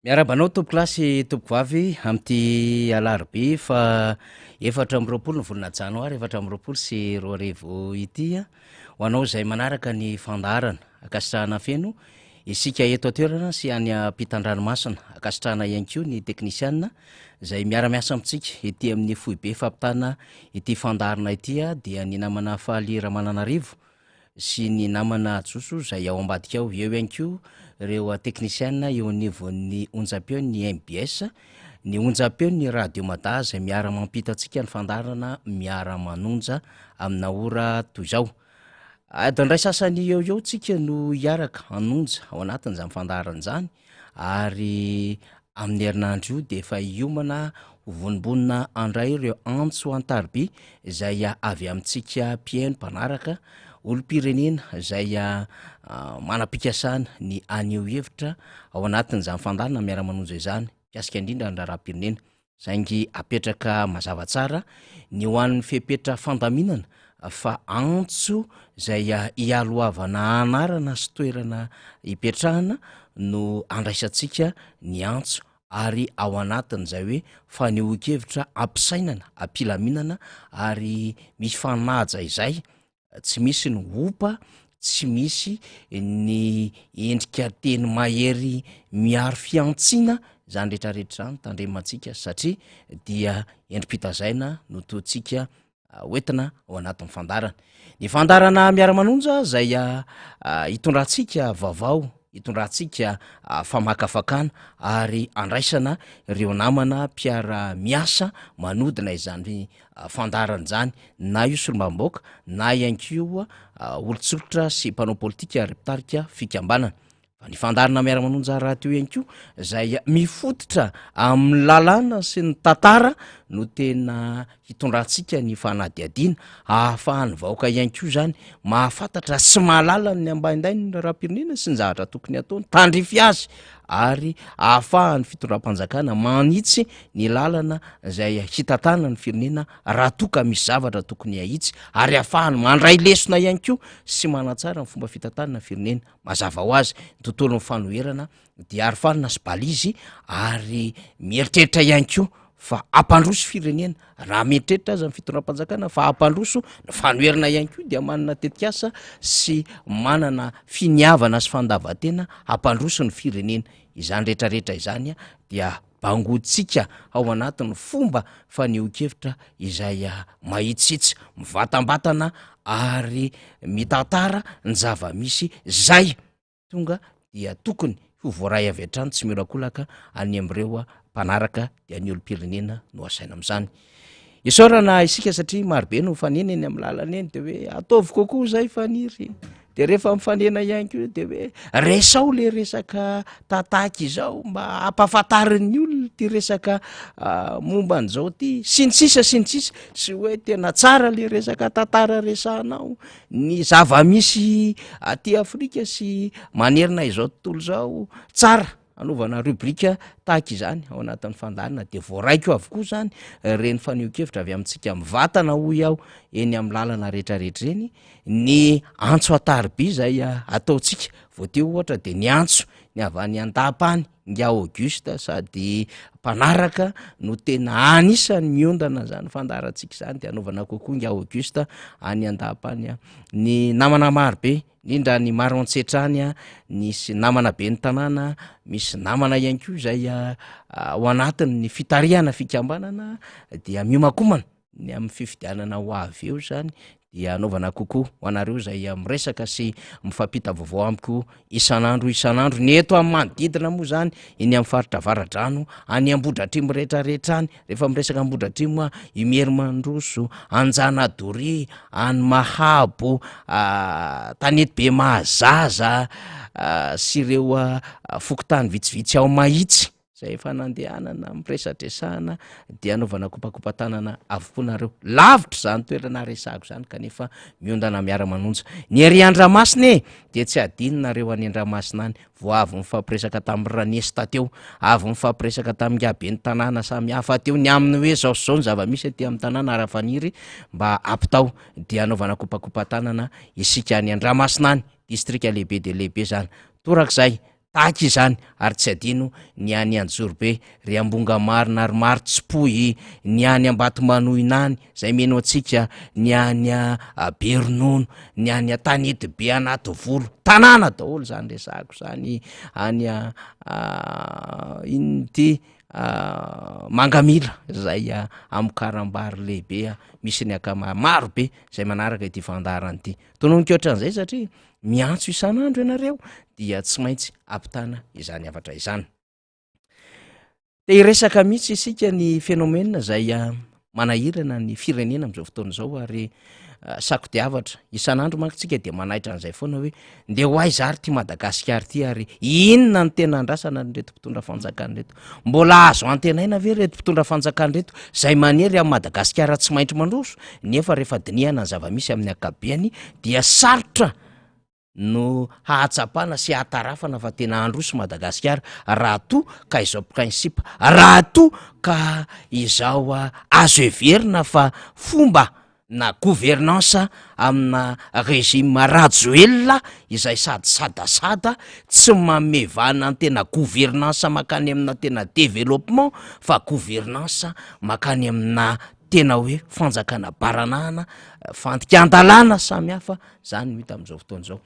Miarahaba anao tompokolahy sy tompokovavy amin'ity alarobia faha 24 ny volana janoary 2024 ity. Ho anao izay manaraka ny fandaharana, ankasitrahana feno isika eto an-toerana sy any ampitan-dranomasina. Ankasitrahana ihany koa ny teknisiana izay miara-miasa amintsika ety amin'ny foibe fampitana ity fandaharana ity dia ny namana Faly Ramananarivo sy ny namana Joso izay ao ambadika ao. Eo ihany koa ireo teknisiana eo anivon'ny onjam-peon'ny mbs, ny onjam-peon'ny Radio Mada izay miara-mampita antsika ny fandaharana miara-manonja amina ora toy izao. Adiny iray sasany eo eo tsika no hiaraka hanonja ao anatin'izany fandaharana izany ary amin'ny herinandro io dia efa hiomana ho vonombonona handray ireo antso an-tariby izay avy amintsika mpihaino mpanaraka, olom-pirenena izay manam-pikasana ny haneho hevitra ao anatin'izany fandaharana miara-manonja izany mikasika indrindra ny raharaham-pirenena. Saingy apetraka mazava tsara ny ho an'ny fepetra fandaminana fa antso izay ialohavana anarana sy toerana ipetrahana no andraisantsika ny antso ary ao anatin'izay hoe fanehoan-kevitra ampisainana, am-pilaminana ary mifanaja izay Tsy misy ny opa, tsy misy ny endrika teny mahery miaro fihantsiana, izany rehetra rehetra izany tandremantsika satria dia endri-pitazaina no toantsika hoentina ao anatin'ny fandaharana. Ny fandaharana miara-manonja izay hitondrantsika vaovao, hitondrantsika famakafakana ary andraisana ireo namana mpiara-miasa manodina izany fandaharana izany na io solombavambahoaka na ihany koa olon-tsotra sy mpanao politika ary mpitarika fikambanana. Fa ny fandaharana miara-manonja rahateo ihany koa izay mifototra amin'ny lalàna sy ny tantara no tena hitondrantsika ny fanadihadiana ahafahan'ny vahoaka ihany koa izany mahafantatra sy mahalala ny ambaindain'ny raharaham-pirenena sy ny zavatra tokony hataony tandrify azy ary ahafahan'ny fitondram-panjakana manitsy ny lalana izay hitantanana ny firenena raha toa ka misy zavatra tokony hahitsy ary ahafahany mandray lesona ihany koa sy manatsara ny fomba fitantanana ny firenena. Mazava ho azy, ny tontolon'ny fanoherana dia arofanina sy balizy ary mieritreritra ihany koa fa hampandroso firenena, raha mieritreritra aza ny fitondram-panjakana fa hampandroso ny fanoherana ihany koa dia manana tetikasa sy manana finiavana sy fandavan-tena hampandroso ny firenena. Izany rehetrarehetra izany dia bangointsika ao anatin'ny fomba fanehoan-kevitra izay mahitsihitsy, mivatambatana ary mitantara ny zava-misy izay. tonga dia tokony ho voaray avy hatrany tsy miolakolaka any amin'ireo mpanaraka dia ny olom-pirenena no asaina amin'izany. Isaorana isika satria marobe no mifanena eny amin'ny lalana eny de hoe ataovy kokoa zay faniry de rehefa mifanena ihany koa de hoe resao le resaka tataky izao mba hampahafantarin'ny olona ty resaka ah, momba an'izao ty sy ny sisa sy ny sisa sy hoe tena tsara le resaka tantara resahanao Ny zava-misy aty Afrika sy manerana izao tontolo izao, tsara anaovana rubrique tahaka izany ao anatin'ny fandaharana de voaraiko avokoa zany ireny fanehoan-kevitra avy amintsika mivantana hoy aho eny amin'ny lalana rehetrarehetra ireny, ny antso an-tariby izay ataontsika, vao teo ohatra de ny antso ny avy any Andapa any Ingahy Auguste sady mpanaraka no tena anisan'ny miondana zany fandaharantsika izany de anaovana kokoa Ingahy Auguste any Andapa any a. Ny namana maro be, indrindra ny Maroantsetra any a, nisy namana ben'ny tanàna, misy namana ihany koa izay ao anatin'ny fitarihana fikambanana dia miomankomana. Ny amin'ny fifidianana ho avy eo izany dia anaovana kokoa ho anareo izay miresaka sy mifampita vaovao amiko isan'andro isan'andro. Ny eto amin'ny manodidina moa izany, eny amin'ny faritra Avaradrano, any Ambohidratrimo rehetrarehetra any, rehefa miresaka Ambohidratrimo aho, Imerimandroso, Anjanadoria, any Mahabo, Tanetibe Mahazaza sy ireo fokontany vitsivitsy ao Mahitsy. Izay efa nandehanana miresadresahana dia anaovana kopakopa-tanana avokoa nareo. Lavitra izany toerana resahako izany kanefa miondana miara-manonja. Ny ery Andramasina e! Dia tsy adino nareo any Andramasina any. Vao avy nifampiresaka tamin'i Ranesta teo, avy nifampiresaka tamin'ny ingahy ben'ny tanàna samihafa teo ny amin'ny hoe izao sy izao ny zava-misy aty amin'ny tanàna Arafaniry mba ampitao. Dia anaovana kopakopa-tanana isika any Andramasina any. Distrika lehibe dia lehibe izany. Torak'izay. Tahaka izany ary tsy adino ny any Anjozorobe, ry Ambongamarina ary Marotsipoy, ny any Ambatomanoina any izay mino antsika, ny any Beronono, ny any Antanetibe Anativolo, tanàna daholo izany resahako izany, any inona ity Mangamila izay amokaram-bary lehibe misy ny akama maro be izay manaraka ity fandaharana ity. Tononiko ohatran'izay satria miantso isan'andro ianareo dia tsy maintsy ampitana izany hafatra izany. Te hiresaka mihitsy isika ny phénomène izay ah, manahirana ny firenena amin'izao fotoana izao ary ah, sakodiavatra isan'andro manko tsika dia manaitra an'izay foana hoe ndeha ho aiza ary ty Madagasikara ty ary inona ny tena andrasana an'ireto mpitondra fanjakana ireto. Mbola azo antenaina ve ireto mpitondra fanjakana ireto izay manery amin'i Madagasikara tsy maintsy mandroso nefa rehefa dinihana ny zava-misy amin'ny ankapobeany dia sarotra no hahatsapana sy hahatarafana fa tena handroso Madagasikara raha toa ka izao principe, raha toa ka izao azo heverina fa fomba na gouvernance amina régime Rajoelina izay sady sadasada tsy manome vahana ny tena gouvernance mankany amina tena développement fa gouvernance mankany amina tena hoe fanjakana baranahana, fandikan-dalàna samihafa, zany no hita amin'izao fotoana izao.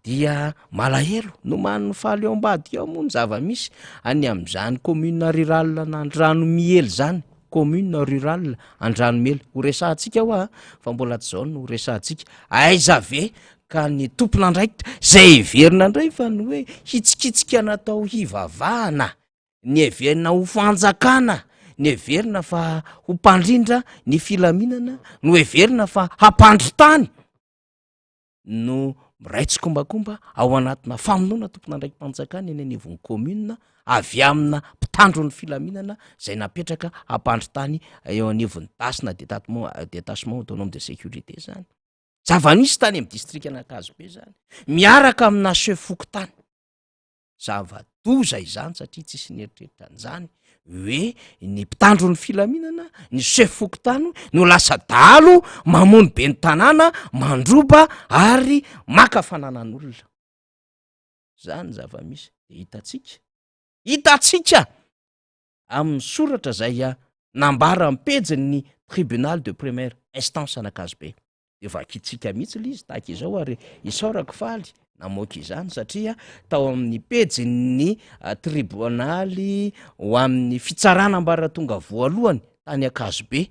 Dia malahelo, nomanin'ny faly ao ambadika ao moa ny zava-misy any amin'izany commune rurale an'Andranomiely zany, commune rurale Andranomiely, ho resahantsika hoa fa mbola tsy zao no resahantsika, aiza ve ka ny tompon'andraikitra zay heverina indray fa ny hoe hitsikitsika natao hivavahana, ny heverina ho fanjakana, ny heverina fa ho mpandrindra ny filaminana, no heverina fa hampandry tany. no miray tsikombakomba ao anatina famonoana tompon'andraiki-panjakana eny anivon'ny commune avy amina mpitandro ny filaminana izay napetraka hampandry tany eo anivon'ny das na détachement détachement autonome de sécurité zany. Zava-nisy tany amin'ny distrikan'Ankazobe zany, miaraka amina chef fokontany. Zava-doza izany satria tsisy nieritreritra an'izany hoe ny mpitandro ny filaminana, ny chef fokontany no lasa dahalo mamono ben'ny tanàna, mandroba ary maka fananan'olona. Zany zava-misy de hitantsika, hitantsika amin'ny soratra izay nambara am-pejin'ny tribunal de première instance an'Ankazobe. de vakintsika mihitsy le izy tahaka izao ary isaorako faly namoaka izany satria tao amin'ny pejin'ny ah, tribonaly ho amin'ny fitsarana ambaratonga voalohany tany Ankazobe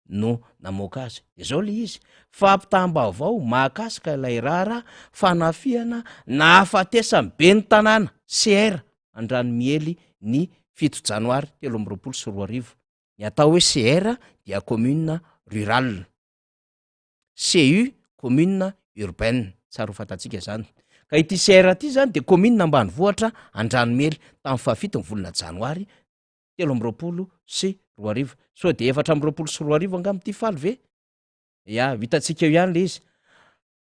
no namoaka azy. De zao le izy, fampitam-baovao mahakasika ilay raharaha fanafihana nahafatesan'ny ben'ny tanàna CR Andranomiely ny 7 janoary 2023. Ny atao hoe CR dia commune rurale. CU, commune urbaine, tsara ho fantatsika izany. Ka ity CR ity zany dia commune ambanivohitra Andranomely tamin'ny fahafito ny volana janoary 2023. Sao dia 2024 angamba ity faly ve? Ya, hitantsika eo ihany le izy.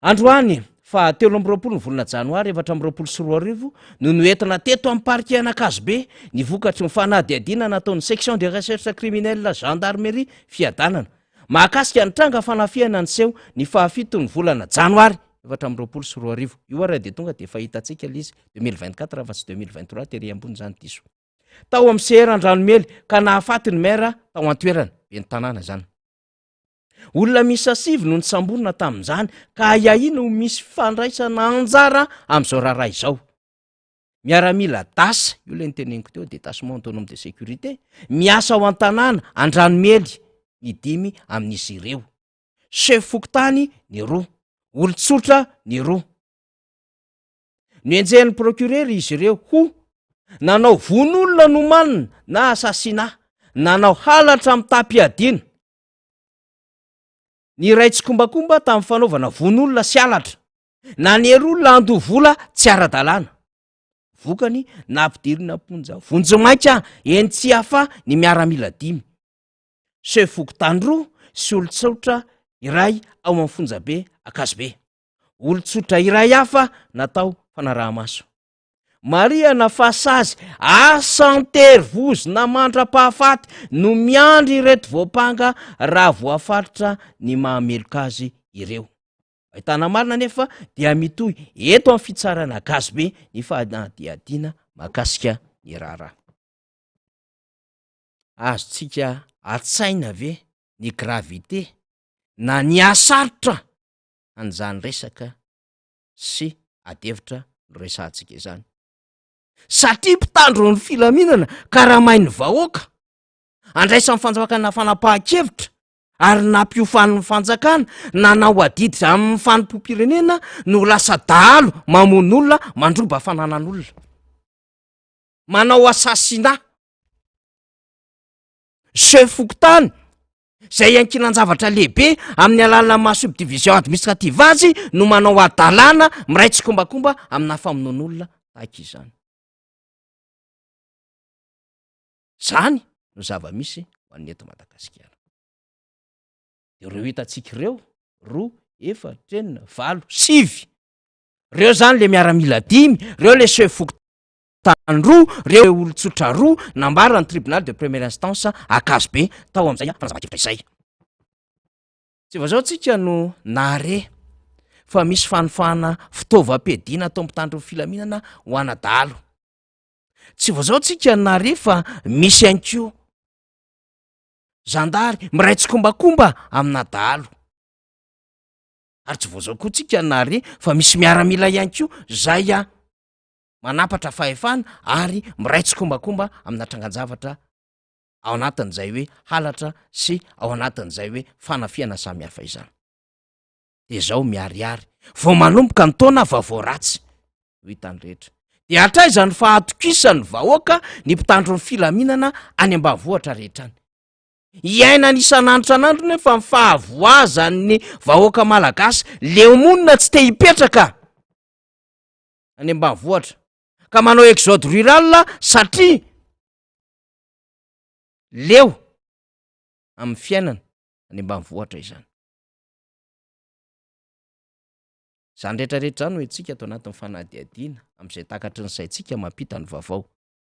Androany, faha 23 ny volana janoary 2024 no noentina teto amin'ny parquet an'Ankazobe ny vokatry ny fanadihadiana nataon'ny section de recherche criminelle gendarmerie Fiadanana. Mahakasika ny tranga fanafihana niseho ny fahafiton'ny volana janoary 2024. Io ary dia tonga dia efa hitantsika ilay izy, 2024 fa tsy 2023 tery ambony izany diso. Tao amin'ny CR Andranomiely ka nahafaty ny maire tao an-toerana, ben'ny tanàna izany. Olona miisa sivy no nisamborina tamin'izany ka ahiahiana ho misy fandraisana anjara amin'izao raharaha izao. Miaramila das, io ilay noteneniko teo, détachement autonome de sécurité, miasa ao an-tanàna Andranomiely ny dimy amin'izy ireo. Chef fokontany ny roa, olon-tsotra ny roa. Nohenjehin'ny procureur izy ireo ho nanao vono olona nomanina na assassinat, nanao halatra mitam-piadiana. Niray tsikombakomba tamin'ny fanaovana vono olona sy halatra. Nanery olona handoa vola tsy ara-dalàna. Vokany, nampidirina am-ponja vonjimaika eny Tsiafahy ny miaramila dimy, chef fokontany roa sy olon-tsotra iray ao amin'ny fonjabe Ankazobe. Olon-tsotra iray hafa natao fanaraha-maso. Marihana fa sazy asa an-terivozona mandra-pahafaty no miandry ireto voampanga raha voafaritra ny maha-meloka azy ireo. Ahitana marina anefa dia mitohy eto amin'ny fitsarana Ankazobe ny fanadihadiana. mahakasika ny raharaha. Azontsika an-tsaina ve ny gravité na ny hasarotra an'izany resaka sy adihevitra noresahantsika izany? Satria mpitandro ny filaminana karamain'ny vahoaka, andraisan'ny fanjakana fanapahan-kevitra ary nampiofanin'ny fanjakana nanao adidy amin'ny fanompoam-pirenena no lasa dahalo mamono olona, mandroba fananan'olona, manao assassinat. Chef fokontany izay iankinan-javatra lehibe amin'ny alalan'ny maha subdivision administrative azy no manao hadalana miray tsikombakomba amina famonoan'olona tahaka izany. Zany no zava-misy ho an'ny eto Madagasikara. De ireo hitantsika ireo, roa, efatra, enina, valo, sivy. Reo zany le miaramila dimy, reo le chef fokontany roa, reo olon-tsotra roa, nambaran'ny tribunal de première instance Ankazobe tao amin'izay fanazavan-kevitra izay. Tsy vao izao tsika no nahare fa misy fanofana fitaovam-piadiana atao mpitandro ny filaminana ho ana dahalo. Tsy vao zao tsika nahare fa misy ihany koa zandary miray tsikombakomba amina dahalo. Ary tsy vao zao koa tsika nahare fa misy miaramila ihany koa zay a manampatra fahefana ary miray tsikombakomba amina trangan-javatra ao anatin'izay hoe halatra sy ao anatin'izay hoe fanafihana samihafa izany. De zao miharihary vao manomboka ny taona vaovao ratsy no hitan'ny rehetra. Dia hatraiza ny fahatokisan'ny vahoaka ny mpitandro ny filaminana any ambanivohitra rehetra any? Iainany isan'andro isan'andro nefa ny fahavoazan'ny vahoaka malagasy leo monina tsy te hipetraka any ambanivohitra ka manao exode rural satria leo amin'ny fiainana any ambanivohitra izany. Izany rehetra rehetra izany no entintsika ato anatin'ny fanadihadiana amin'izay takatry ny saintsika mampita ny vaovao.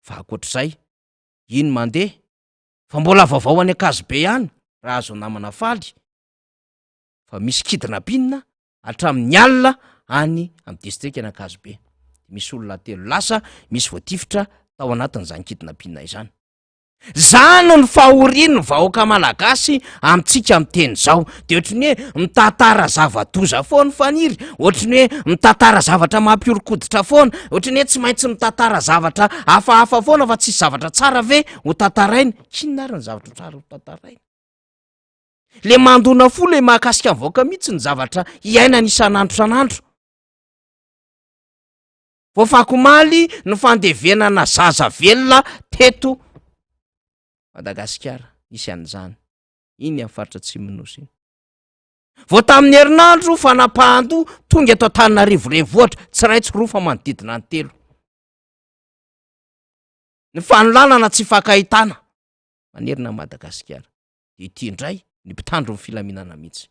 Fa ankoatr'izay, iny mandeha fa mbola vaovao any Ankazobe ihany raha azo namana faly fa misy kidnapping hatramin'ny alina any amin'ny distrikan'Ankazobe. Misy olona telo lasa, misy voatifitra tao anatin'izany kidnapping izany. Zany ny fahorian'ny vahoaka malagasy amintsika miteny zao. De ohatry ny hoe mitantara zava-doza foana Faniry, ohatry ny hoe mitantara zavatra mampihoron-koditra foana, ohatry ny hoe tsy maintsy mitantara zavatra hafahafa foana fa tsisy zavatra tsara ve ho tantaraina? K'inona ary ny zavatra tsara ho tantaraina? Le mandona fo le mahakasika ny vahoaka mihitsy ny zavatra iainany isan'andro isan'andro. Voafakomaly ny fandevenana zaza velona teto Madagasikara, nisy an'izany, iny amin'ny faritra Atsimon'ny Nosy iny. Vao tamin'ny herinandro fanapahan-doha tonga eto Antananarivo renivohitra, tsy iray tsy roa fa manodidina ny telo. Ny fanolanana tsy ifankahitana manerana an'i Madagasikara. Dia ity indray ny mpitandro ny filaminana mihitsy.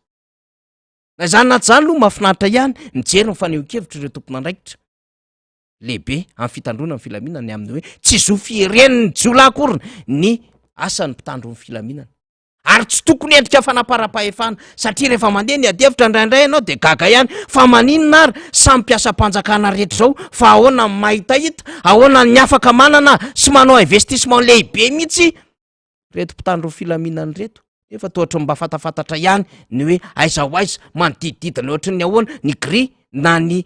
Na izany na tsy izany aloha mahafinaritra ihany mijery ny fanehoan-kevitr'ireo tompon'andraikitra lehibe amin'ny fitandroana ny filaminana ny amin'ny hoe tsy zo fiheren'ny jiolahy akory ny asan'ny mpitandro ny filaminana ary tsy tokony endrika fanaparam-pahefana satria rehefa mandeha ny adihevitra indraindray ianao de gaga ihany fa maninona ary samy mpiasam-panjakana rehetra izao fa ahoana ny mahitahita, ahoana ny afaka manana sy manao investissement lehibe mihitsy Reto mpitandro ny filaminana ireto nefa toa ohatran'ny mba fantafantatra ihany ny hoe aiza ho aiza, manodidididina ohatran'ny ahoana ny grille na ny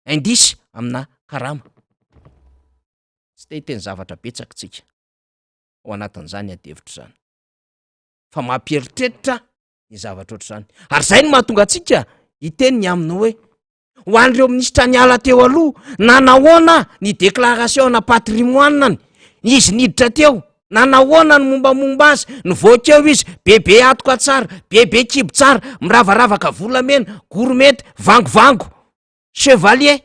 indice amina karama. Tsy te hiteny zavatra betsaka tsika ao anatin'izany adihevitra izany fa mampieritreritra ny zavatra ohatr'izany ary izay no mahatonga antsika hiteny ny amin'ny hoe Ho an'ireo minisitra niala teo aloha, nanahoana ny déclaration ana patrimoine-ny, izy niditra teo, nanahoana ny mombamomba azy, nivoaka eo izy, bebe atoka tsara, bebe kibo tsara, miravaravaka volamena, gourmette, vangovango, chevalier,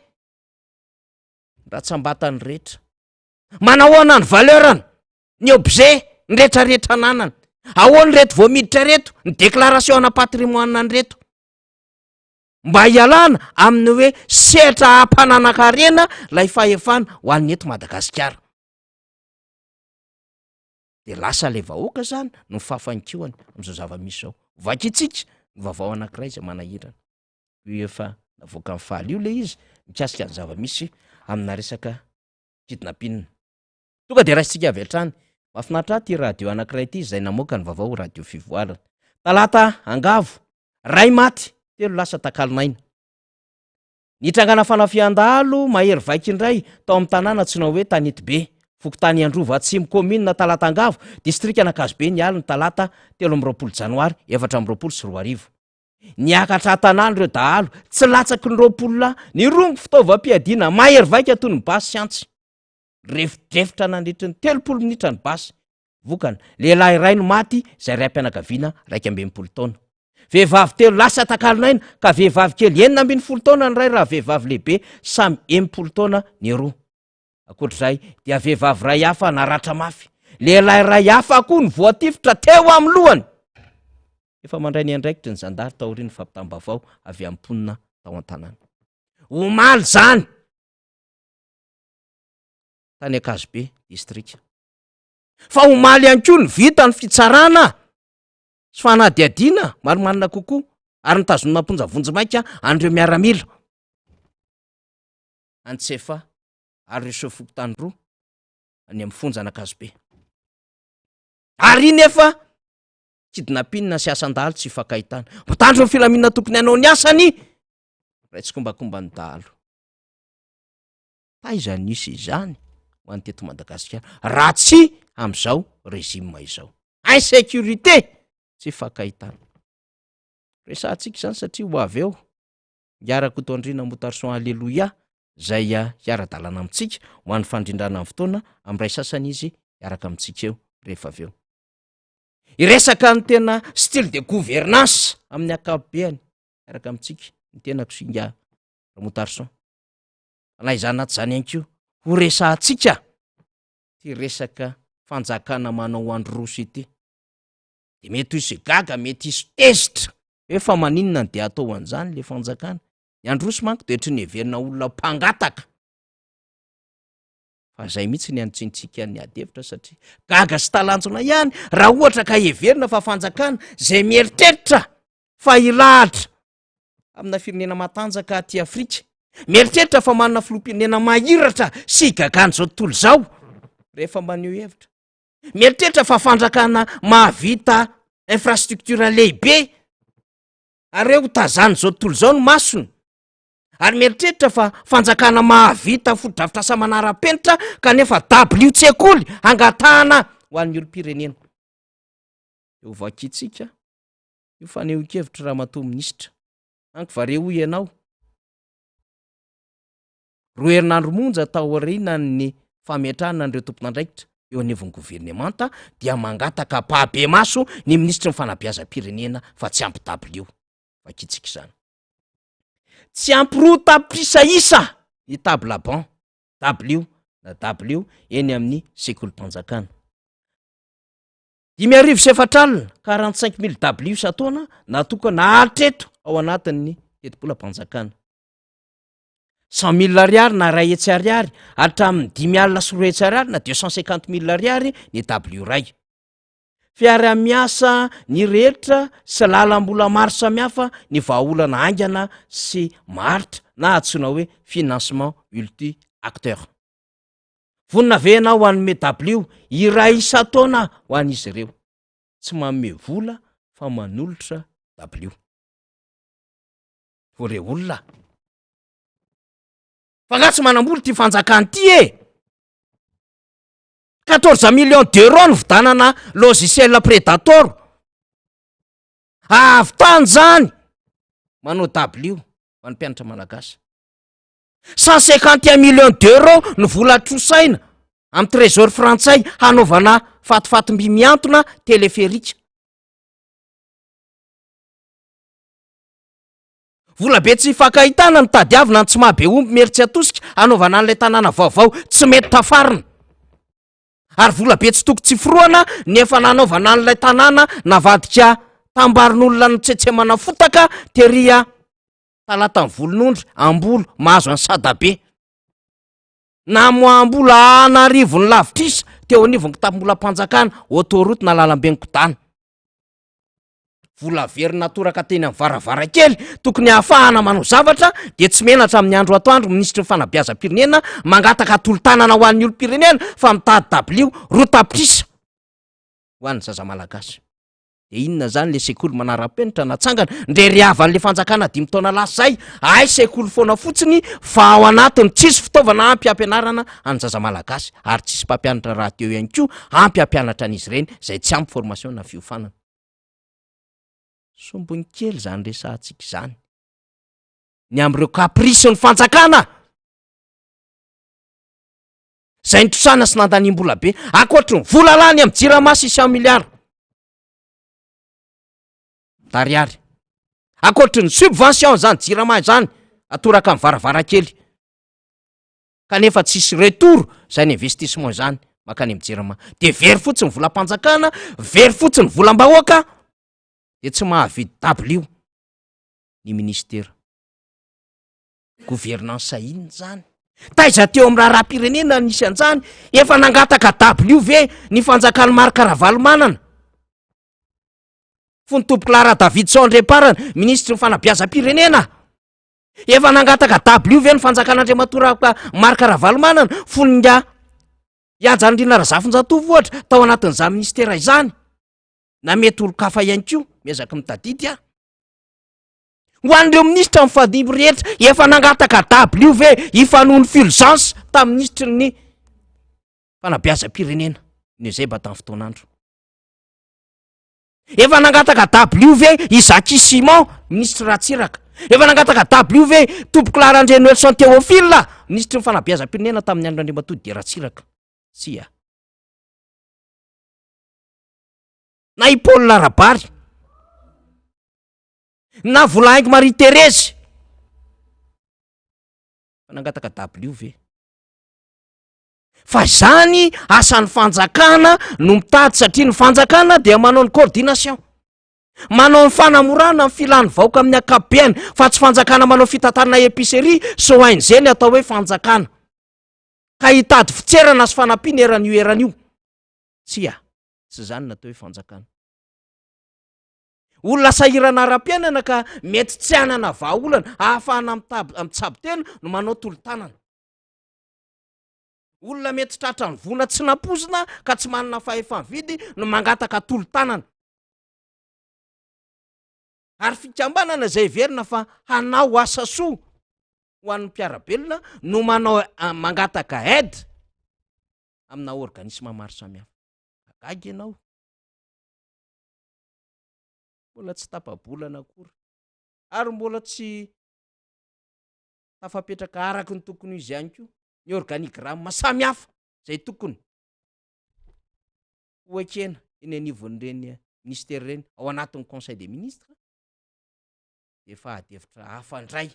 rantsambatany rehetra. Manahoana ny valeur-ny, ny objet, ny rehetrarehetra ananany. Ahoana ireto vao miditra ireto, ny déclaration ana patrimoine an'ireto. Mba hialana amin'ny hoe sehatra hampananan-karena ilay fahefana ho an'ny eto Madagasikara. Dia lasa ilay vahoaka izany no fafankohany amin'izao zava-misy izao. Vakintsika ny vaovao anankiray izay manahirana. Io efa navoakan'ny faly io ilay izy mikasika ny zava-misy amina resaka. Kidnapping. Tonga dia raisintsika avy hatrany. Mahafinaritra ahy ity radio anankiray ity izay namoaka ny vaovao Radio Fivoarana. Talata Angavo, ray maty, telo lasa takalon'aina. Nitrangana fanafihan-dahalo mahery vaika indray tao amin'ny tanàna antsoina hoe Tanetibe, fokontany Androva Atsimo, kaominina Talata Angavo, distrikan'Ankazobe ny alin'ny talata 23 janoary 2024. Niakatra an-tanàna ireo dahalo, tsy latsaky ny 20 lahy, nirongo fitaovam-piadiana mahery vaika toy ny basy sy antsy. Nirefodrefotra nandritry ny 30 minitra ny basy. Vokany, lehilahy iray no maty izay raim-pianakaviana 61 taona. Vehivavy telo lasa takalon'aina ka vehivavy kely 16 taona ny iray raha vehivavy lehibe samy 60 taona ny roa. Ankoatra izay dia vehivavy iray hafa naratra mafy. Lehilahy iray hafa koa no voatifitra teo amin'ny lohany. Efa mandray ny andraikitry ny zandary taorian'ny fampitam-baovao avy amin'ny mponina tao an-tanàna. Omaly izany tany Ankazobe distrika. Fa omaly ihany koa no vita ny fitsarana sy fanadihadiana marimarina kokoa ary nitazonina am-ponja vonjimaika an'ireo miaramila any Tsefa ary ireo sefo fokontany roa any amin'ny fonja an'Ankazobe. Ary iny efa kidnapping sy asan-dahalo tsy ifankahitana. Mpitandro ny filaminana tokony hanao ny asany, iray tsikombakomba ny dahalo. Taiza nisy izany ho an'ny teto Madagasikara raha tsy amin'izao régime izao. Insécurité tsy ifankahitana. Resahantsika izany satria ho avy eo Ingahy Rakotoandriana Motarson Alléluia izay hiara-dalana amintsika ho an'ny fandrindrana ny fotoana amin'ny iray sasany izy hiaraka amintsika eo rehefa avy eo. Hiresaka ny tena style de gouvernance amin'ny ankapobeany hiaraka amintsika ny tenako sy Ingahy Ramotarson. Na izany na tsy izany ihany koa, ho resahantsika ity resaka fanjakana manao androso ity. De mety hisy gaga, mety hisy tezitra hoe fa maninona no de atao an'izany le fanjakana. Ny androso manko de ohatry ny heverina olona mpangataka. Fa zay mihitsy ny anotsintsika ny ady hevitra satria gaga sy talanjona ihany raha ohatra ka heverina fa fanjakana zay mieritreritra fa hilahatra amina firenena matanjaka aty Afrika. Mieritreritra fa manana filoham-pirenena mahiratra sy igagan'izao tontolo izao rehefa maneho hevitra. Mieritreritra fa fanjakana mahavita infrastructure lehibe ary hoe ho tazan'izao tontolo izao ny masony. Ary mieritreritra fa fanjakana mahavita fotodrafitrasa manara-penitra kanefa dabilio-tsekoly angatahana ho an'ny olom-pirenena. Eo vakintsika io fanehoan-kevitry Ramatoa Minisitra. Anky va re hoy ianao? Roa herinandro monja taorianan'ny fametrahana an'ireo tompon'andraikitra eo anivon'ny governemanta dia mangataka ampahibemaso ny minisitry ny fanabeazam-pirenena fa tsy ampy dabilio. Vakintsika izany. Tsy ampy 2 tapitrisa isa ny table banc, dabilio na dabilio eny amin'ny sekolim-panjakana. 450, 45 mille W isan-taona natokana hatreto ao anatin'ny tetibolam-panjakana. 100 mille ariary na 100 ariary hatramin'ny 250 ariary na 250 mille ariary ny W iray. Fiaraha-miasa ny rehetra sy lalam-bola maro samihafa ny vahaolana haingana sy maharitra na antsoina hoe financement multi acteur. Vonona ve ianao hanome dabilio iray isan-taona ho an'izy ireo? Tsy manome vola fa manolotra dabilio. Ho re olona. Fa nga tsy manam-bola ity fanjakana ity e? 14 millions d'euros nividanana logiciel Predator. Ahavitany zany manao dabilio ho an'ny mpianatra malagasy. 151 millions d'euros ny vola trosaina amin'ny trésor frantsay hanaovana fatifatim-by mihantona téléphérique. Vola be tsy ifankahitana no tadiavina ny tsy maha be omby mery tsy atosika hanaovana an'ilay tanàna vaovao tsy mety tafarina. Ary vola be tsy toko tsy forohana ny efa nanaovana an'ilay tanàna navadika tambarin'olona notsetsemana fotaka tery a Talatan'ny volonondry, Ambolo, mahazo an'i Sadabe. Namoaham-bola an'arivony lavitrisa teo anivon'ny kitapom-bolam-panjakana, autoroute na lalamben'i Kodana. Vola very natoraka teny amin'ny varavarankely tokony hahafahana manao zavatra dia tsy menatra amin'ny andro atoandro minisitry ny fanabeazam-pirenena mangataka tolo-tanana ho an'ny olom-pirenena fa mitady dabilio 2 tapitrisa ho an'ny zaza malagasy. De inona zany le sekoly manara-penitra natsangana ndre ry havan'le fanjakana 5 taona lasa zay? Ay, sekoly foana fotsiny fa ao anatiny tsisy fitaovana ampy ampianarana any zaza malagasy, ary tsisy mpampianatra rahateo ihany koa ampy ampianatra an'izy ireny, zay tsy ampy formation na fiofanana. Sombony kely zany resahantsika izany ny am'ireo caprice ny fanjakana zay nitrosana sy nandaniam-bola be, ankoatry ny vola lany amy Jirama 600 milliards d'ariary, ankoatry ny subvention zany Jirama zany atoraka amy varavarankely, kanefa tsisy retour zay ny investissement zany makany amy Jirama, de very fotsiny volam-panjakana, very fotsiny volam-bahoaka, de tsy mahavidy dabilio ny ministera. Gouvernance inona zany? Taiza teo amy raharaham-pirenena nisy an'izany? Efa nangataka dabilio ve ny fanjakany Marc Ravalomanana fony tompoko Lara Davidson Andriamparany ministry ny fanabeazam-pirenena? Efa nangataka dabilio ve ny fanjakan'Andriamatoa Marc Ravalomanana fony nga Ianjanirina Razafinjatovo ohatra tao anatin'izany ministera izany, na mety olo-kafa ihany koa? Miezaka mitadidy aho. Ho an'ireo ministra mifandimby rehetra, efa nangataka dabilio ve Ifanono Fulgence tamin'ny ministry ny fanabeazam-pirenena ny zay mba tamin'ny fotoan'andro? Efa nangataka dabilio ve i Jacky Simon, ministre Ratsiraka? Efa nangataka dabilio ve tompoko Lara Andrianoelson Théophile, ministry ny fanabeazam-pirenena tamin'ny andro Andriamatoa Didier Ratsiraka? Tsia. Na i Paul Rabary, na Volahaingo Marie Thérèse, fa nangataka dabilio ve? Fa zany asan'ny fanjakana no mitady, satria ny fanjakana dia manao ny coordination, manao ny fanamorana ny filan'ny vahoaka amin'ny ankapobeany, fa tsy fanjakana manao fitantanana épicerie sy ONG ny atao hoe fanjakana ka hitady fitserana sy fanampiana eran'io eran'io. Tsia, tsy zany natao hoe fanjakana. Olona sahirana ara-piainana ka mety tsy hanana vahaolana ahafahana mitsabo tena no manao tolo-tanana. Olona mety tratra ny vola tsy nampoizina ka tsy manana fahefa-mividy no mangataka tolo-tanana. Ary fikambanana izay heverina fa hanao asa soa ho an'ny mpiara-belona no manao mangataka aide amina organisme maro samihafa. Gaga ianao. Mbola tsy tapa-bolana akory ary mbola tsy tafapetraka araky ny tokony izy ihany koa ny organigramme samihafa zay tokony ho ekena eny anivon'ireny ministera ireny ao anatin'ny conseil des ministres, de efa ady hevitra hafa indray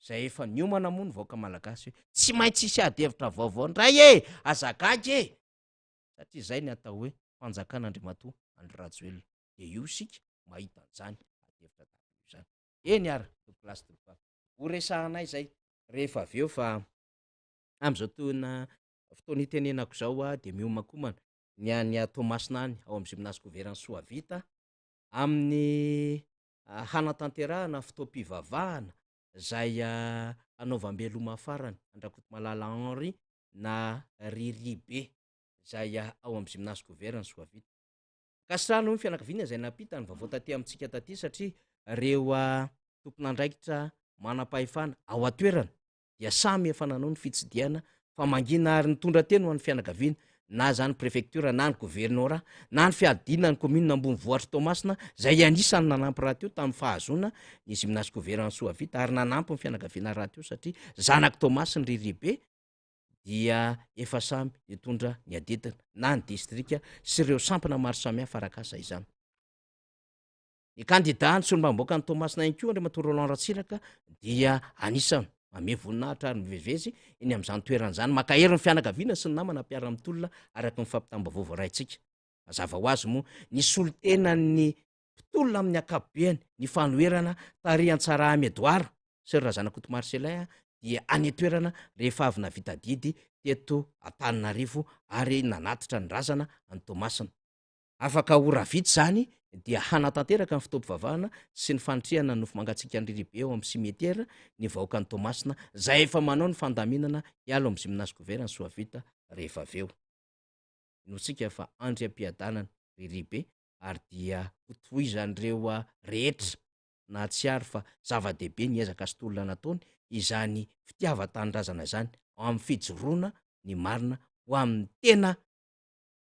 zay efa niomana moa ny vahoaka malagasy hoe tsy maintsy isy ady hevitra vaovao indray e. Aza gaga e, satria zay ny atao hoe fanjakan'Andriamatoa Andry Rajoelina, de io isika mahita an'izany ady hevitra tahaka io zany. Eny ara, tompokolahy tompokovavy, ho resahanay zay rehefa avy eo, fa am'izao toina fotoana itenenako zao a, de miomakomana ny any Toamasina any ao amin'ny gymnase gouvernance Soavita amin'ny hanatanterahana fotoam-pivavahana zay hanaovam-beloma farany an-dRakotomalala Henri na Riri be zay ao amin'ny gymnase gouvernance Soavita. Ankasitrahana ny fianakaviana izay nampita ny vaovao taty amintsika taty, satria reo tompon'andraikitra manam-pahefana ao an-toerana dia samy efa nanao ny fitsidihana fa mangina ary nitondra teny ho an'ny fianakaviana, na zany préfecture na ny governorat na ny fiadiana ny commune ambonivohitry Toamasina zay anisany nanampy rahateo tamin'ny fahazoana ny gymnase gouvernance Soavita ary nanampy ny fianakaviana rahateo, satria zanaky Toamasina Riri be, dia efa samy nitondra ny adidina na ny distrika sy ireo sampana maro samihafa arak'asa izany. Ny kandida ny solombavambahoaka ny Toamasina ihany koa, Andriamatoa Roland Ratsiraka, dia anisany mamehy voninahitra ary mivezivezy eny amin'izany toerana izany, mankahery ny fianakaviana sy ny namana mpiara-mitolona araka ny fampitam-baovao voaraintsika. Mazava ho azy moa ny solontenan'ny mpitolona amin'ny ankapobeany ny fanoherana tarihan-Tsarahame Edouard sy ry Razanakoto Marcellin dia any an-toerana rehefa avy navita adidy teto Antananarivo ary nanatitra ny razana any Toamasina. Afaka ora vitsy izany. dia hanatanteraka ny fotoam-pivavahana sy ny fanitrihana ny nofo mangatsiakan'i Riribe ao amin'ny cimetière ny vahoakan'i Toamasina izay efa manao ny fandaminana hiala ao amin'ny gymnase couvert ny Soavita rehefa avy eo. Inoantsika fa andriam-piadanana Riribe ary dia hotohizan'ireo rehetra nahatsiaro fa zava-dehibe ny ezaka sy tolona nataony izany fitiavan-tanindrazana izany amin'ny fijoroana ny marina ho amin'ny tena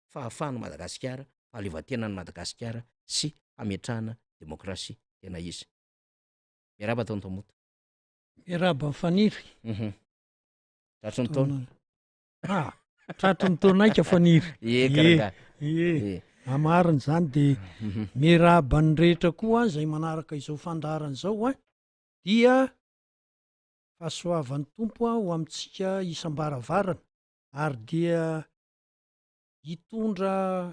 fahafahan'i Madagasikara, fahaleovantenan'i Madagasikara sy hametrahana demokrasia tena izy. Miarahaba Tonton Mota. Miarahaba Faniry. Mhm. Tratry ny taona. Ah, tratry ny taona aika Faniry. Ie, karaha. Ie. Amarina izany dia mhm. miarahaba ny rehetra koa izay manaraka izao fandaharana izao a. Dia fahasoavan'ny Tompo ho amintsika isam-baravarana ary dia Hitondra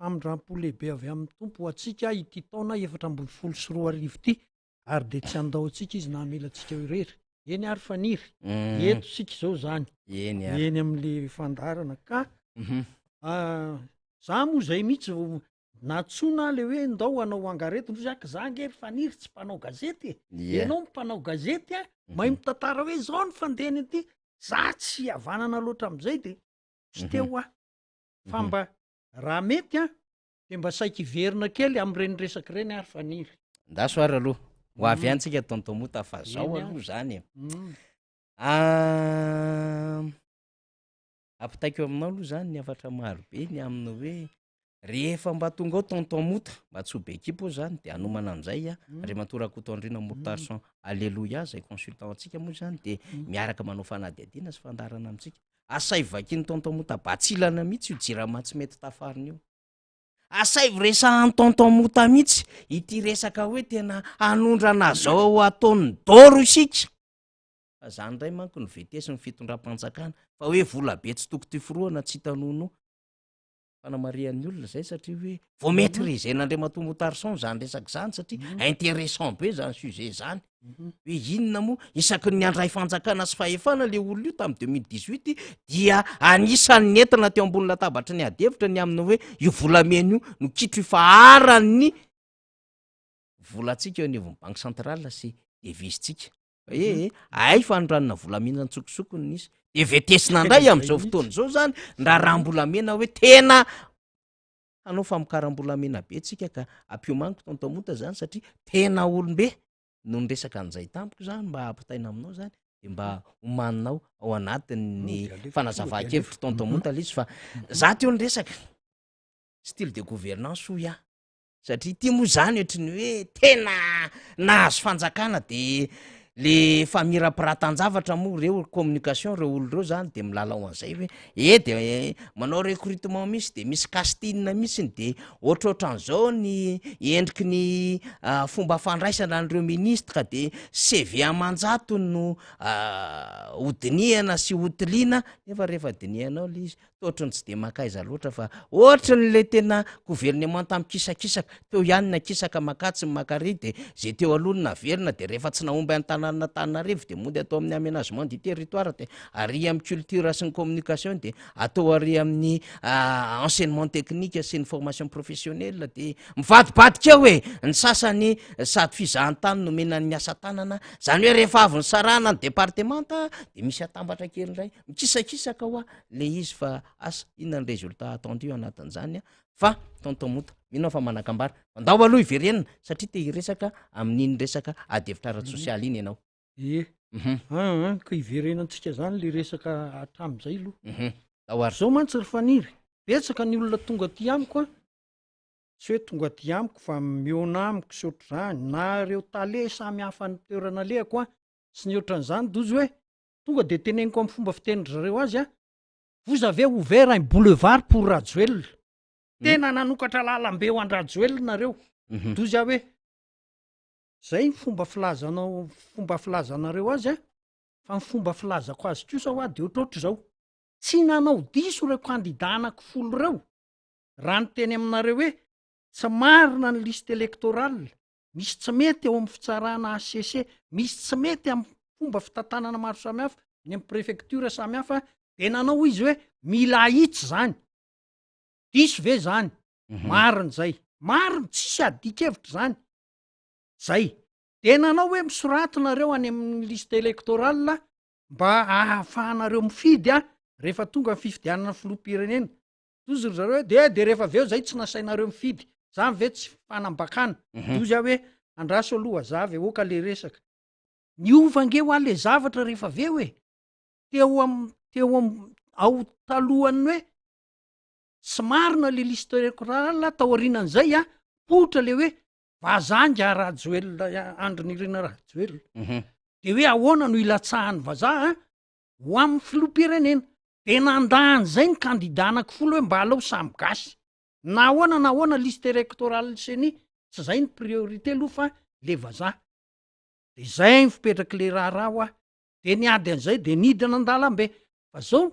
famindrampo lehibe avy amin'ny Tompo ho antsika ity taona 2014 ity, ary dia tsy handao antsika Izy na hamela antsika ho irery. Eny ary Faniry, eto isika izao izany, Eny ary. eny amin'ilay fandaharana ka za moa izay mihitsy vao nantsoina aho le hoe ndao hanao angaredona, hoy za ka za ange ry Faniry tsy mpanao gazety e, ianao mpanao gazety a, mahay mitantara hoe izao ny fandehany ity, za tsy havanana loatra amin'izay de tsy teo aho fa mba raha mety an de mba saiky hiverina kely amin'ireny resaka ireny ary Faniry. Ndaso ary aloha, ho avy any tsika Tonton Mota fa zao aloha zany e. Ah, ampitaiko aminao aloha zany ny hafatra maro be ny amin'ny hoe rehefa mba tonga ao Tonton Mota, mba tsy ho be ekipa oa zany de hanomana an'izay a, Andriamatoa Rakotoandriana Motarson Alléluia zay consultant antsika moa zany de miaraka manao fanadihadiana sy fandaharana amintsika. Asaivo vakian'i Tonton Mota batsilana mihitsy io jirama tsy mety tafarina io. Asaivo resahan'i Tonton Mota mihitsy ity resaka hoe tena hanondrana zao ataon'ny Doro isika. Fa zany indray manko no vitesin'ny fitondram-panjakana fa hoe vola be tsy toko tiforohana tsy hita nonoa. Fanamarihan'ny olona izay satria hoe vao maîtriser-n'Andriamatoa Moutarson izany resaka izany satria intéressant be izany sujet izany. Hoe inona moa isaky ny handray fanjakana sy fahefana le olona io tamin'ny 2018 dia anisan'ny nentina teo ambony latabatry ny ady hevitra ny amin'ny hoe io volamena io no kitro ifaharan'ny volantsika eo anivon'ny banque centrale sy devise-tsika. Ee, hay fanondranana volamena an-tsokosoko no nisy. De vetesina indray amin'izao fotoana izao zany ny raharaham-bolamena hoe tena hanao famokaram-bolamena be tsika ka ampiomaniko Tonton Mota zany satria tena olom-be no niresaka an'izay tamiko zany mba hampitaina aminao zany de mba homaninao ao anatin'ny fanazavan-kevitry Tonton Mota le izy fa za teo niresaka style de gouvernance hoy aho. Satria ity moa zany ohatry ny hoe tena nahazo fanjakana de le famirapiratan-javatra moa reo communication reo olo reo zany de milalao an'izay hoe e de manao recrutement misy de misy casting mihitsiny de ohatrohatran'izao ny endriky ny fomba fandraisana an'ireo ministre de CV aman-jatony no hodinihana sy hotiliana nefa rehefa dinihanao le izy Toa ohatry ny tsy dia mankaiza loatra fa ohatry ny le tena governemanta mikisakisaka, teo ihany ny akisaka makatsy ny makary de ze teo aloha no naverina de rehefa tsy nahomby any tanan'Antananarivo de mody atao amin'ny aménagement du territoire de ary amin'ny culture sy ny communication de atao ary amin'ny enseignement technique sy ny formation professionnelle de mivadibadika eo e! Ny sasany sady fizahantany nomena ny asa tanana, zany hoe rehefa avy nisarahana ny departemanta de misy atambatra kely indray, mikisakisaka hoa le izy fa asa inona ny résultat attendu anatin'izany a fa tonton Mota mino aho fa manan-kambara fa ndao aloha hiverenana satria te hiresaka amin'iny resaka ady hevitra ara-tsosialy iny ianao. Ie. An an, ka hiverenantsika zany le resaka hatramin'izay aloha. Ndao ary. Zao mantsy ry Faniry, betsaka ny olona tonga aty amiko an, tsy hoe tonga aty amiko fa mihaona amiko sy ohatr'izany, na ireo tale samy hafa ny toerana alehako an, sy ny ohatran'izany, dozy hoe Tonga dia teneniko amin'ny fomba fitenin-dry zareo azy an, vous avez ouvert un boulevard pour Rajoelina. Tena nanokatra lalambe ho an-dRajoelina nareo. Dozy aho hoe, zay ny fomba filazanao, fomba filazanareo azy an, fa ny fomba filazako azy kosa hoa dia ohatrohatr'izao. Tsy nanao diso ireo kandida anankifolo ireo raha niteny aminareo hoe tsy marina ny liste électorale, misy tsy mety ao amin'ny fitsarana HCC, misy tsy mety amin'ny fomba fitantanana maro samihafa, ny amin'ny préfecture samihafa, dia nanao izy hoe mila ahitsy zany. Diso ve zany? Marina izay. Marina, tsisy adin-kevitra izany. Zay. Dia nanao hoe misoraty nareo any amin'ny liste électorale mba ahafahanareo mifidy a, rehefa tonga ny fifidianana filoham-pirenena. Dozy ry zareo hoe de de rehefa avy eo zay tsy nasainareo mifidy. Zany ve tsy fanambakana? Dozy aho hoe andraso aloha hazava e, oka le resaka. Niova ange hoa le zavatra rehefa avy eo e. Teo am teo am ao talohan'ny hoe tsy marina le liste électorale taorianan'izay a, poitra le hoe vazaha nga Rajoelina Andry Nirina Rajoelina. De hoe ahoana no ilatsahan'ny vazaha ho amin'ny filoham-pirenena. De nandà an'izay ny kandida anankifolo hoe mba aleo samy gasy. Na ahoana na ahoana liste électorale ceni, tsy zay ny priorité aloha fa le vazaha. De zay ny fipetrak'le raharaha hoa. De niady an'izay de nidina an-dalambe. Fa zao,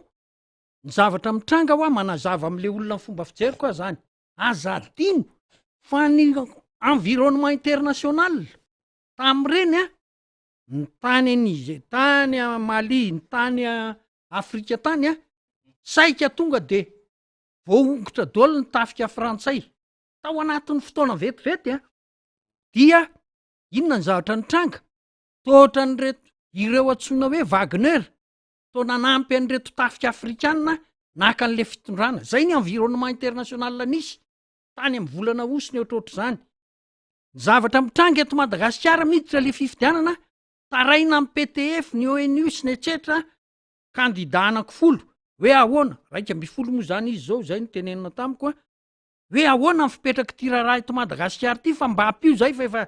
ny zavatra mitranga hoa manazava am'le olona ny fomba fijeriko aho zany. Aza adino fa ny environnement international tamin'ireny an, ny tany Niger, tany Mali, ny tany Afrika tany an, saika tonga de voaongotra daholo ny tafika frantsay tao anatin'ny fotoana vetivety an, dia inona ny zavatra nitranga? Toa ohatran'ireto ireo antsoina hoe Wagner toa nanampy an'ireto tafika afrikana naka an'le fitondrana. Zay ny environnement international nisy tany amin'ny volana août sy ny ohatrohatr'izany. Ny zavatra mitranga eto Madagasikara miditra le fifidianana, taraina amin'ny PTF, ny ONU sy ny etsetra, kandida anankifolo, hoe ahoana, 11 moa zany izy zao, zay no tenenina tamiko a, hoe ahoana ny fipetrak'ity raharaha eto Madagasikara ity fa mba ampio zay fa efa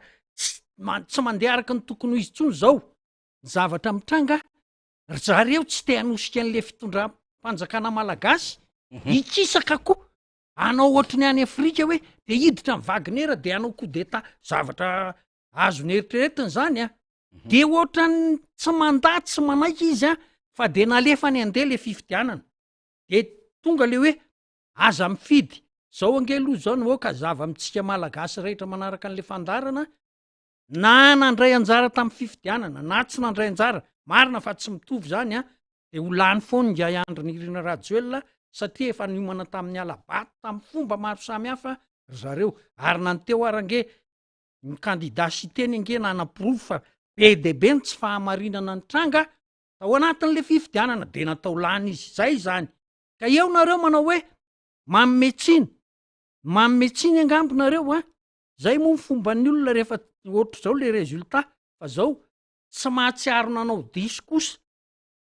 tsy mandeha araka ny tokony ho izy intsony zao. Ny zavatra mitranga, ry zareo tsy te hanosika an'le fitondram-panjakana malagasy, hikisaka koa, hanao ohatry ny any Afrika hoe de hiditra ny Wagner de hanao coup d'état, zavatra azony eritreretina zany an, de ohatran'ny tsy mandà tsy manaiky izy an, fa de nalefany handeha le fifidianana, de tonga le hoe aza mifidy, zao ange aloha zao no aoka hazava amintsika malagasy rehetra manaraka an'le fandaharana, na nandray anjara tamin'ny fifidianana na tsy nandray anjara, marina fa tsy mitovy zany an, de ho lany foana ingahy Andry Nirina Rajoelina satria efa niomana tamin'ny hala-bato tamin'ny fomba maro samihafa ry zareo, ary na ny teo ary ange ny kandida Siteny ange nanaporofo fa be dia be ny tsy fahamarinana nitranga tao anatin'le fifidianana de natao lany izy, zay zany ka eo nareo manao hoe manome tsiny, manome tsiny angamba nareo an, Zay moa ny fomban'ny olona rehefa ohatr'izao le résultat fa zao tsy mahatsiaro nanao diso kosa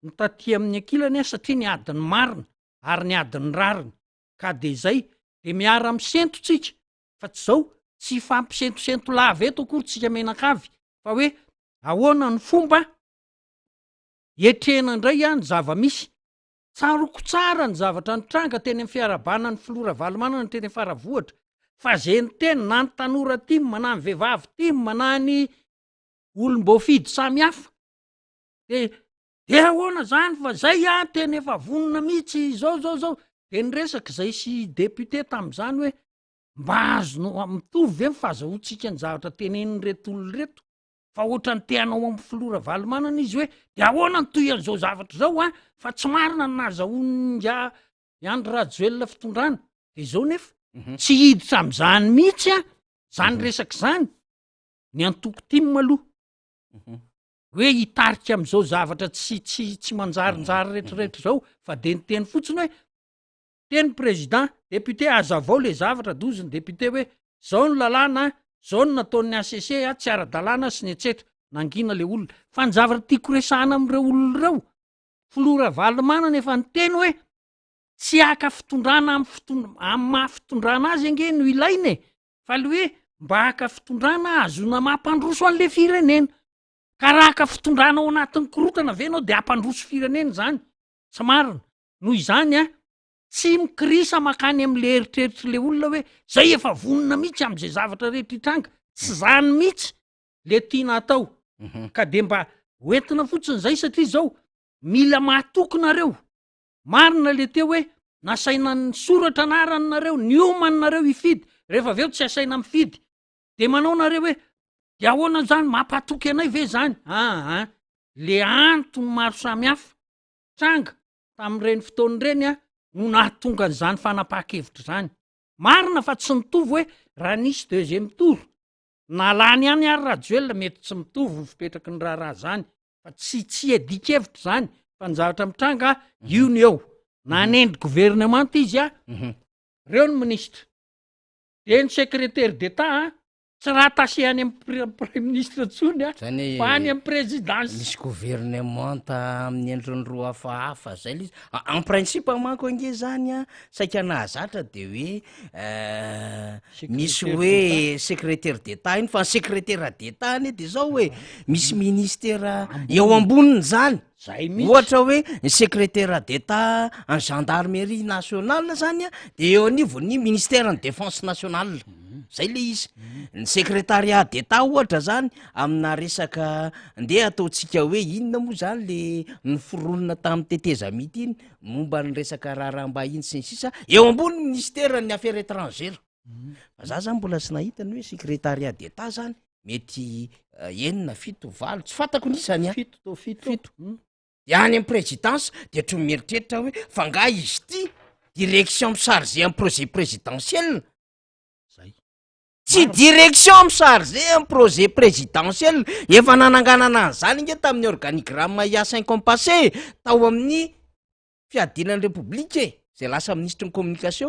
ny taty amin'ny ankilany a satria niady ny marina ary niady ny rariny ka de zay de miara misento tsika fa tsy zao tsy hifampisentosento lava eto akory tsika mianakavy fa hoe ahoana ny fomba ietrehana indray a ny zava-misy Tsaroako tsara ny zavatra nitranga teny amin'ny fiarahabana ny filoha Ravalomanana teny Faravohitra fa ze niteny na ny tanora tim na ny vehivavy tim na ny olom-boafidy samihafa de de ahoana zany fa zay ah tena efa vonona mihitsy zao zao zao de niresaka zay sy député tamin'izany hoe mba azonao mitovy ve ny fahazahoantsika ny zavatra tenenin'ireto olona ireto fa ohatran'ny te hanao amin'ny filoha Ravalomanana izy hoe de ahoana ny toy an'izao zavatra izao an fa tsy marina ny nahazahoan'inga Andry Rajoelina fitondrana de izao nefa mhm. tsy hiditra amin'izany mihitsy an zany mhm. resaka izany ny antoko tim aloha mhm. hoe hitarika amin'izao zavatra tsy tsy tsy manjarinjary rehetrarehetra izao fa de niteny fotsiny hoe Teny président, député azavao le zavatra dozy ny député hoe zao ny lalàna zao ny nataon'ny HCC a tsy ara-dalàna sy ny etsetra. Nangina le olona. Fa ny zavatra tiako resahana amin'ireo olona ireo, filoha Ravalomanana efa niteny hoe tsy haka fitondrana amin'ny fitondra- amin'ny maha fitondrana azy ange no ilaina e, fa le hoe mba haka fitondrana ahazoana mampandroso an'le firenena. Ka raha haka fitondrana ao anatin'ny korontana ve ianao de hampandroso firenena izany? Tsy marina. Noho izany an, tsy mikrisa mankany amin'le eritreritr'le olona hoe zay efa vonona mihitsy amin'izay zavatra rehetra hitranga, tsy zany mihitsy le tiana atao. Mhm. Ka de mba hoentina fotsiny zay satria zao mila mahatoky nareo. Marina le teo hoe nasaina nisoratra anarany nareo, niomana nareo hifidy, rehefa avy eo tsy asaina mifidy. De manao nareo hoe de ahoana zany, mampatoky anay ve zany? Aa, le antony maro samihafa tranga tamin'ireny fotoana ireny no nahatonga an'izany fanapahan-kevitra izany. Marina fa tsy nitovy hoe raha nisy deuxième tour, na lany ihany ary Rajoelina, mety tsy mitovy ny fipetraky ny raharaha zany, fa tsy tsy iadian-kevitra zany, fa ny zavatra mitranga, io ny eo. Nanendry gouvernement izy a, reo ny ministra, de ny secrétaire d'Etat a, Tsy rattaché any amin'ny premier ministre intsony a, Zany fa any amin'ny présidence. Misy gouvernementa amin'ny endriny roa hafahafa zay le izy. En principe manko ange zany a, saika nahazatra de hoe misy Secrétaire hoe secrétaire d'État iny, fa ny secrétaire d'État anie de zao hoe misy ministère eo amboniny zany. Zay mihitsy. Ohatra hoe ny secrétaire d'État en gendarmerie nationale zany a, de eo anivon'ny ministère ny Défense nationale. Zay le izy. Ny secrétariat d'État ohatra zany amina resaka, ndeha ataontsika hoe inona moa zany le noforonina tamin'ny tetezamita iny momba ny resaka raharaham-bahiny sy ny sisa, eo ambony ministère ny Affaires étrangères. Fa za zany mbola tsy nahita ny hoe secrétariat d'État zany mety enina, fito, valo, tsy fantako ny isany a. Fito to, fito. Fito. De any amy présidence de ohatry ny mieritreritra hoe fa nga izy ity direction mi-chargé amy projet présidentiel? Zay. Tsy direction mi-chargé amy projet présidentiel, efa nananganana an'izany nge tamin'ny organigramme il y a 5 ans passé tao amin'ny fiadiana ny République e, zay lasa ministre ny Communication.